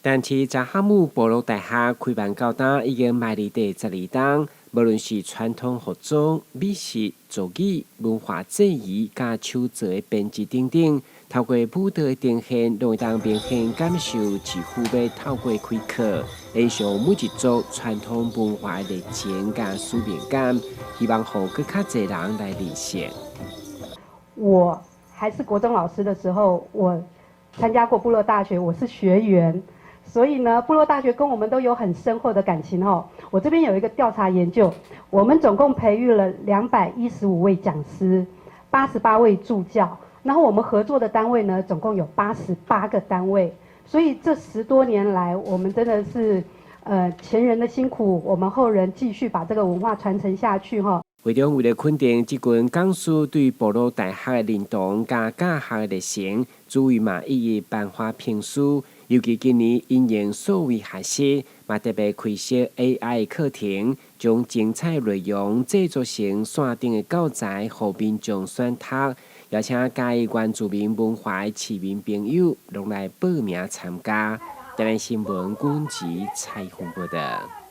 但是查哈姆部落大學開辦到今已經邁入第12冬，無論是傳統服裝、美食、族語、文化祭儀、佮手作的編織等等，透過舞蹈的呈現，攏會當明顯感受似乎欲透過開課，延續每一族傳統文化的熱情佮使命感，希望予閣較濟人來認識。我還是國中老師的時候，我參加過部落大學，我是學員。所以呢，部落大學跟我們都有很深厚的感情哦。我這邊有一個調查研究，我們總共培育了215位講師，88位助教，然後我們合作的單位呢，總共有88個單位。所以這10多年來，我們真的是，前人的辛苦，我們後人繼續把這個文化傳承下去哈。會長為了肯定這群講師對部落大學的認同佮教學的熱誠，主委嘛一一頒發聘書。尤其今年因應數位學習，嘛特別開設 AI 課程，將精彩內容製作成線頂的教材，予民眾選讀。邀請佮意原住民文化的市民朋友，攏來報名參加。台南新聞軍籍採訪報道。